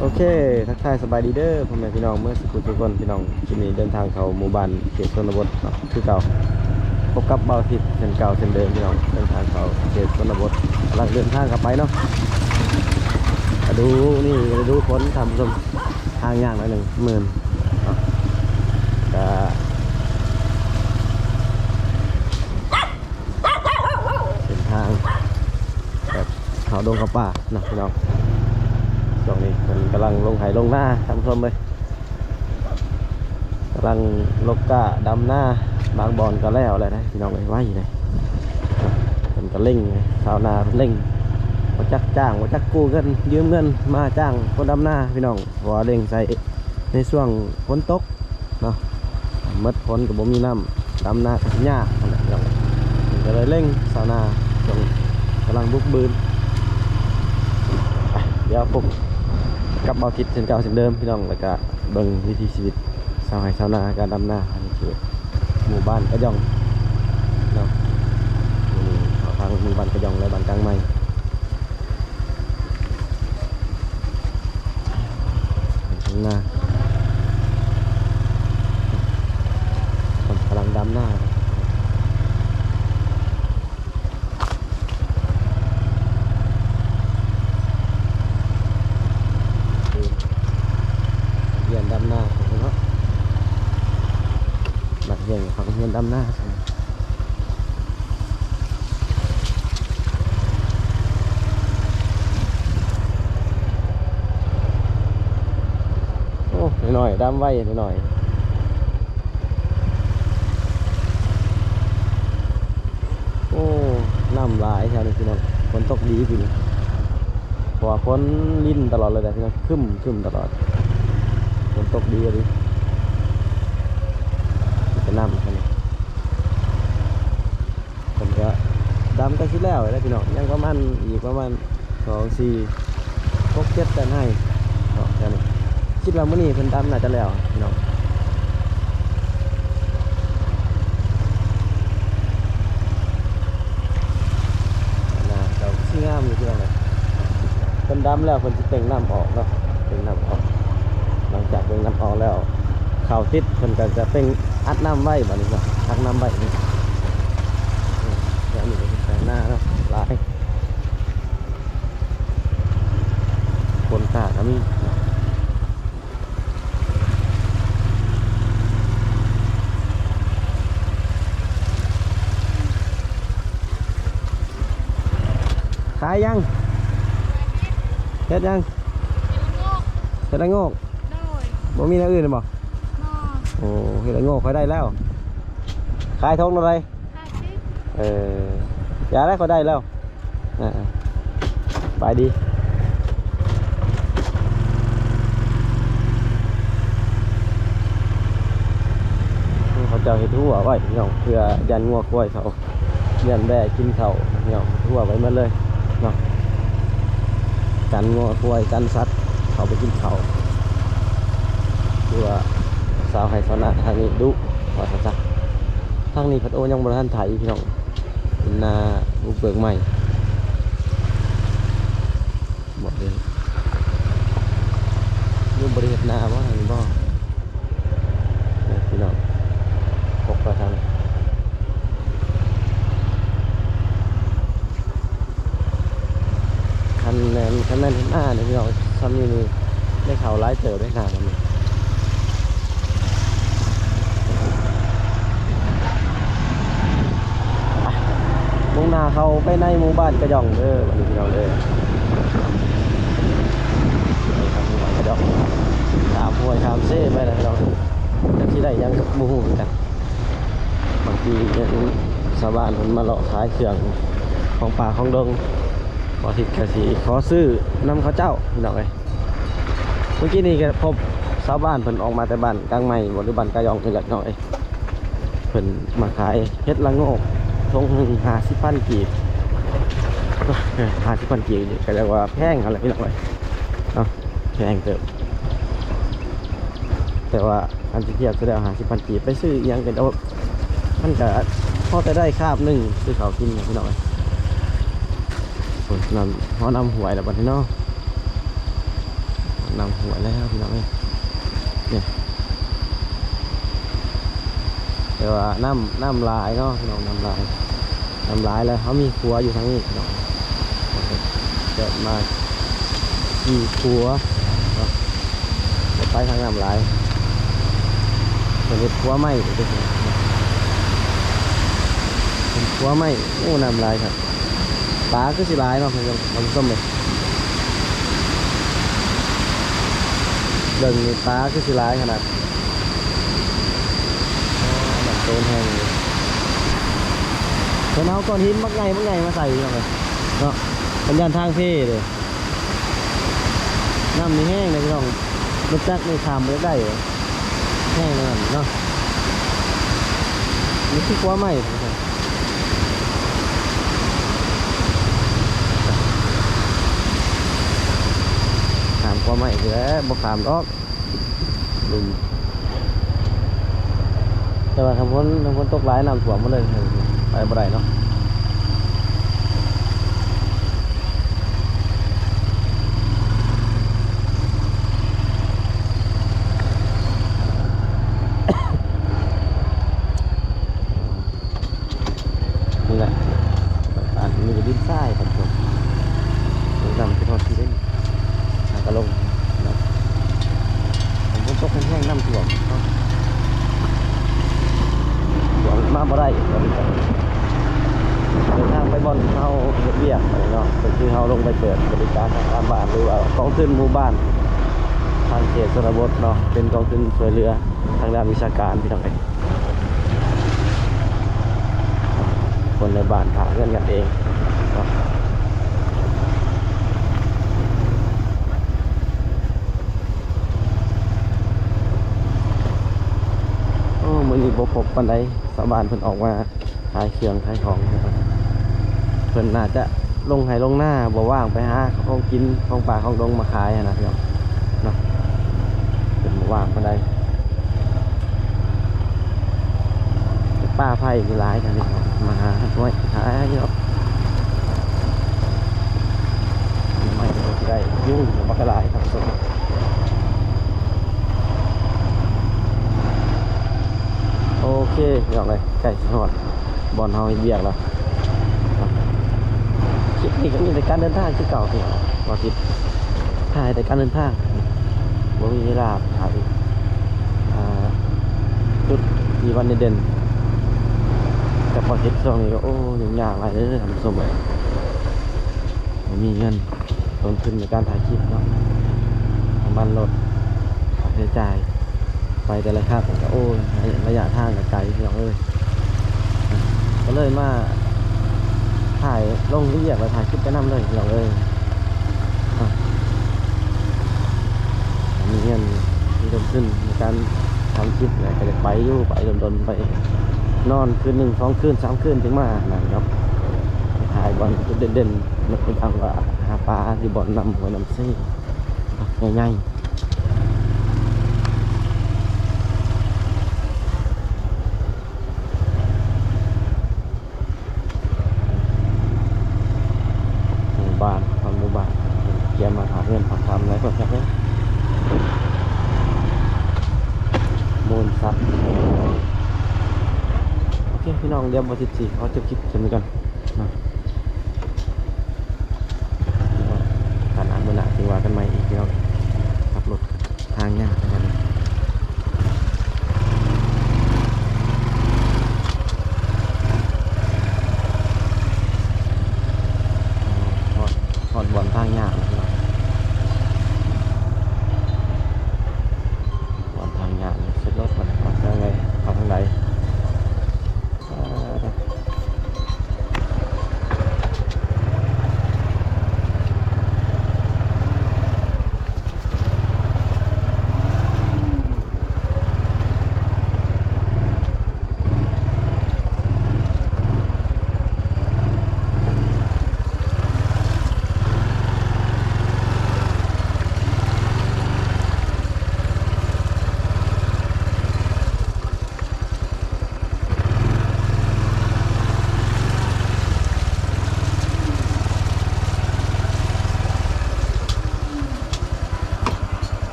ໂອເຄ ທັກທາຍສະບາຍດີເດີພໍ່ແມ່ພີ່ນ້ອງເໝິດສູ່ທຸກຄົນພີ່ນ້ອງ. ຄລິບນີ້ເດີນທາງເຂົ້າໝູ່ບ້ານເຂດຊົນນະບົດເນາະ ຄືເກົ່າ ພົບກັບບ່າວທິດເຊັ່ນເກົ່າເຊັ່ນເດີມພີ່ນ້ອງ. ເດີນທາງເຂົ້າເຂດຊົນນະບົດ ກຳລັງເດີນທາງເຂົ້າໄປເນາະ. ລະດູນີ້ລະດູຝົນທ່ານຜູ້ຊົມ ທາງຍາກໜ້ອຍໜຶ່ງ ມື່ນເນາະ ກະ ເສັ້ນທາງແບບເຂົ້າດົງເຂົ້າປ່າເນາະພີ່ນ້ອງ. ຊ່ວງນີ້ເພິ່ນກຳລັງລົງໄຮ່ລົງນາທ່ານຜູ້ຊົມເອີຍ ກຳລັງລົກກ້າດຳນາ. ບາງບ່ອນກໍແລ້ວແລ້ວນະພີ່ນ້ອງເອີຍ ໄວເດ້. ເພິ່ນກໍເລັ່ງ ຊາວນາເພິ່ນເລັ່ງ ບໍ່ຈັກຈ້າງ ບໍ່ຈັກກູ້ເງິນຢືມເງິນມາຈ້າງຄົນດຳນາພີ່ນ້ອງ ເພາະວ່າເລັ່ງໃສ່ໃນຊ່ວງຝົນຕົກ ເນາະ. ໝົດຝົນກໍບໍ່ມີນ້ຳ ດຳນາກໍຊິຍາກຫັ້ນແຫຼະພີ່ນ້ອງ. ກໍເລີຍເລັ່ງຊາວນາ ຊ່ວງກຳລັງບຸກບືນ. ໄປ ດຽວພົບກັບບ່າວທິດເຊັ່ນເກົ່າເຊັ່ນເດີມພີ່ນ້ອງ ແລ້ວກະເບິ່ງວິຖີຊີວິດຊາວໄຮ່ຊາວນາ ການດຳນາ ອັນນີ້ຄືໝູ່ບ້ານກະຢ່ອງເນາະ. ມື້ນີ້ເຂົ້າທາງໝູ່ບ້ານກະຢ່ອງ ແລະ ບ້ານກາງໃໝ່. ທາງນາ ເພິ່ນກຳລັງດຳນາ ຮຽນດຳນາເນາະ ນັກຮຽນເຂົາຮຽນດຳນາ. ໂອ້ ນ້ອຍໆ ດຳໄວ ນ້ອຍໆ. ໂອ້ ນ້ຳຫຼາຍແຖວນີ້ພີ່ນ້ອງ ຝົນຕົກດີປີນີ້ ເພາະວ່າຝົນລິນຕະຫຼອດເລີຍແຫຼະພີ່ນ້ອງ ຄຶ້ມ ຄຶ້ມຕະຫຼອດ ຝົນຕົກດີອີ່ຫຼີ. ມີແຕ່ນ້ຳ ເພິ່ນກໍດຳໃກ້ຊິແລ້ວແລ້ວພີ່ນ້ອງ ຍັງປະມານ ອີກປະມານ ສອງ ສີ່ ຫົກ ເຈັດ ແປດໄຮ່ເນາະ. ແຖວນີ້ ຄິດວ່າມື້ນີ້ເພິ່ນດຳໜ້າຈະແລ້ວພີ່ນ້ອງ. ໜ້າກໍຊິງາມຢູ່ພີ່ນ້ອງເອີຍ. ເພິ່ນດຳແລ້ວເພິ່ນຊິເປັ່ງນ້ຳອອກເນາະ ເປັ່ງນ້ຳອອກ. ຫຼັງຈາກເປັ່ງນ້ຳອອກແລ້ວ ເຂົ້າຕິດ ເພິ່ນກໍຈະເປັ່ງອັດນ້ຳໄວ້ ບາດນີ້ເນາະ ອັດນ້ຳໄວ້. ນີ້ ແຖວນີ້ກໍເປັນແປງນາເນາະ ຫຼາຍ ຄົນຄ້າກໍມີ. ຂາຍຫຍັງ? ເຮັດຫຍັງ? ເຫັດລະໂງກ. ໂດຍ. ບໍ່ມີແນວອື່ນບໍ່? ບໍ່. ໂອ້ ເຫັດລະໂງກຂ້ອຍໄດ້ແລ້ວ. ຂາຍຖົງເທົ່າໃດ? ຫ້າສິບ. ເອີ ຢ່າໄດ້ ຂ້ອຍໄດ້ແລ້ວ. ອ່າ ໄປດີ. ເຂົາເຈົ້າເຮັດຮົ້ວໄວ້ພີ່ນ້ອງ ເພື່ອຢ້ານງົວຄວາຍເຂົາ ຢ້ານແບ້ກິນເຂົ້າພີ່ນ້ອງ ເຮັດຮົ້ວໄວ້ໝົດເລີຍເນາະ ກັນງົວຄວາຍ ກັນສັດເຂົ້າໄປກິນເຂົ້າ. ຄືວ່າຊາວໄຮ່ຊາວນາທາງນີ້ດຸ ວ່າຊັ້ນຊະ. ທາງນີ້ພັດ ໂອ້ ຍັງບໍ່ທັນໄຖພີ່ນ້ອງ ເປັນນາບຸກເບີກໃໝ່. ບໍ່ໄດ້ ຫຼືບໍ່ໄດ້ເຮັດນາບໍ່ ທາງນີ້ບໍ່ ນີ້ພີ່ນ້ອງ ປົກໄປທາງ ຄັນແມ່ນ ຄັນແມ່ນເຮັດນານີ້ພີ່ນ້ອງ ຊ່ຳນີ້ນີ້ໄດ້ເຂົ້າຫຼາຍເຕີບເດ້ ນານີ້. ໄປ ມຸ່ງໜ້າເຂົ້າໄປໃນໝູ່ບ້ານກະຢ່ອງເດີ ບັດນີ້ພີ່ນ້ອງເດີ ໄປທາງໝູ່ບ້ານກະຢ່ອງ ຂ້າມຫ້ວຍຂ້າມເຊໄປແລ້ວພີ່ນ້ອງ ຈັກຊິໄດ້ຫຍັງກໍບໍ່ຮູ້ຄືກັນ. ບາງທີເຫັນຊາວບ້ານເພິ່ນມາເລາະຂາຍເຄື່ອງຂອງປ່າຂອງດົງ ບ່າວທິດກໍຊິຂໍຊື້ນຳເຂົາເຈົ້າພີ່ນ້ອງເອີຍ. ເມື່ອກີ້ນີ້ກໍພົບຊາວບ້ານເພິ່ນອອກມາແຕ່ບ້ານກາງໃໝ່ບໍ ຫຼືບ້ານກະຢ່ອງນີ້ແຫຼະພີ່ນ້ອງເອີຍ ເພິ່ນມາຂາຍເຫັດລະໂງກ ຖົງໜຶ່ງຫ້າສິບພັນກີບ ຫ້າສິບພັນກີບນີ້ກໍເອີ້ນວ່າແພງຫັ້ນແຫຼະພີ່ນ້ອງເອີຍເນາະ ແພງເຕີບ ແຕ່ວ່າຄັນຊິທຽບໃສ່ແລ້ວຫ້າສິບພັນກີບ ໄປຊື້ອີ່ຫຍັງກໍ ມັນກໍພໍແຕ່ໄດ້ຄາບໜຶ່ງ ຊື້ເຂົ້າກິນພີ່ນ້ອງເອີຍ. ໂອ້ຍ ນ້ຳ ຮອດນ້ຳຫ້ວຍແລ້ວບັດນີ້ເນາະ ນ້ຳຫ້ວຍແລ້ວພີ່ນ້ອງເອີຍ ນີ້ ແຕ່ວ່ານ້ຳ ນ້ຳຫຼາຍເນາະພີ່ນ້ອງ ນ້ຳຫຼາຍ ນ້ຳຫຼາຍແລ້ວ ເຮົາມີຂົວຢູ່ທາງນີ້ພີ່ນ້ອງ ແບບມາຂີ່ຂົວເນາະ ບໍ່ໄປທາງນ້ຳຫຼາຍ ເພິ່ນເຮັດຂົວໃໝ່ ເປັນຂົວໃໝ່ ໂອ້ ນ້ຳຫຼາຍຄັກ. ປາຄືຊິຫຼາຍເນາະ ທ່ານຜູ້ຊົມເອີຍ ເບິ່ງນີ້ປາຄືຊິຫຼາຍຂະໜາດ ນ້ຳໂຕນແຮງເລີຍ ເພິ່ນເອົາກ້ອນຫີນບັກໃຫຍ່ ບັກໃຫຍ່ມາໃສ່ພີ່ນ້ອງເອີຍເນາະ ເພິ່ນຢ້ານທາງເພເດ້ ນ້ຳນີ້ແຮງເດ້ພີ່ນ້ອງ ລົດຈັກນີ້ຂ້າມບໍ່ໄດ້ ແຮງຂະໜາດນັ້ນເນາະ ນີ້ຄືຂົວໃໝ່ ຂ້າມຂົວໃໝ່ພຸ້ນແຫຼະ ບໍ່ຂ້າມດອກ ລຸ່ມ ແຕ່ວ່າຖ້າຝົນ ຖ້າຝົນຕົກຫຼາຍ ນ້ຳຖ້ວມໝົດເລີຍ ໄປບໍ່ໄດ້ເນາະ. ນີ້ແຫຼະ ອັນນີ້ກໍດິນຊາຍຄັບ ລົງນ້ຳໄປຮອດທີ່ເດ້ ຫາກະລົງເນາະ ຝົນຕົກແຮງໆ ນ້ຳຖ້ວມເນາະ ຖ້ວມມາບໍ່ໄດ້ ເດີນທາງໄປບ່ອນເຮົາເຮັດວຽກເນາະ ກໍຄືເຮົາລົງໄປເປີດບໍລິການທາງການບ້ານ ຫຼືວ່າກອງທຶນໝູ່ບ້ານທາງເຂດຊົນນະບົດເນາະ ເປັນກອງທຶນຊ່ວຍເຫຼືອທາງດ້ານວິຊາການ ພີ່ນ້ອງເອີຍ. ຄົນໃນບ້ານຖ້າເຮືອນກັນເອງເນາະ ໂອ້ ມື້ນີ້ບໍ່ພົບປານໃດ ຊາວບ້ານເພິ່ນອອກມາຂາຍເຄື່ອງຂາຍຂອງ ເພິ່ນໜ້າຈະລົງໄຮ່ລົງນາ ບໍ່ວ່າງໄປຫາຂອງກິນຂອງປ່າຂອງດົງມາຂາຍຫັ້ນນະ ພີ່ນ້ອງເນາະ ເພິ່ນບໍ່ວ່າງປານໃດ. ປ່າໄຜ່ນີ້ຫຼາຍ ທ່ານຜູ້ຊົມ ມາຫາໄມ້ຂາຍເນາະ ໄມ້ກໍຊິໄດ້ຢູ່ບັກຫຼາຍ ທ່ານຜູ້ຊົມ. ໂອເຄ ພີ່ນ້ອງເອີຍ ໃກ້ຊິຮອດບ່ອນເຮົາເຮັດວຽກແລ້ວ. ຄລິບນີ້ກໍມີແຕ່ການເດີນທາງຄືເກົ່າ ພີ່ນ້ອງ ວ່າຊິຖ່າຍແຕ່ການເດີນທາງ ບໍ່ມີເວລາຖ່າຍ ອ່າ ຈຸດທີ່ວັນເດັ່ນໆ ກັບປອເຈັດ ຊ່ວງນີ້ກໍ ໂອ້ ຫຍຸ້ງຍາກຫຼາຍເດີທ່ານຜູ້ຊົມເອີຍ ບໍ່ມີເງິນ ຕົ້ນທຶນໃນການຖ່າຍຄລິບເນາະ ນ້ຳມັນລົດ ຄ່າໃຊ້ຈ່າຍ ໄປແຕ່ລະຄັ້ງກໍ ໂອ້ຍ ໄລຍະທາງກໍໄກ ພີ່ນ້ອງເອີຍ ກໍເລີຍມາຖ່າຍລົງວຽກ ແລ້ວຖ່າຍຄລິບໄປນຳເລີຍ ພີ່ນ້ອງເອີຍ ມີເງິນ ມີຕົ້ນທຶນໃນການທຳຄລິບ ແລ້ວກໍໄດ້ໄປຢູ່ ໄປດົນໆ ໄປນອນຄືນໜຶ່ງ ສອງຄືນ ສາມຄືນ ຈຶ່ງມາຫັ້ນນະເນາະ ໄປຖ່າຍບ່ອນຈຸດເດັ່ນໆ ຍົກຕົວຢ່າງວ່າຫາປາຢູ່ບ່ອນນ້ຳຫ້ວຍນ້ຳເຊ ໃຫຍ່ໆ ໝູ່ບ້ານ ທາງໝູ່ບ້ານ ກຽມມາຫາເຮືອນຫາຄຳຫຼາຍຄົນຄັກເດ້ ມູນສັດ ໂອເຄ ພີ່ນ້ອງ ດຽວບໍ່ຊິ ຊິຂໍຈົບຄລິບສ່ຳນີ້ກ່ອນເນາະ.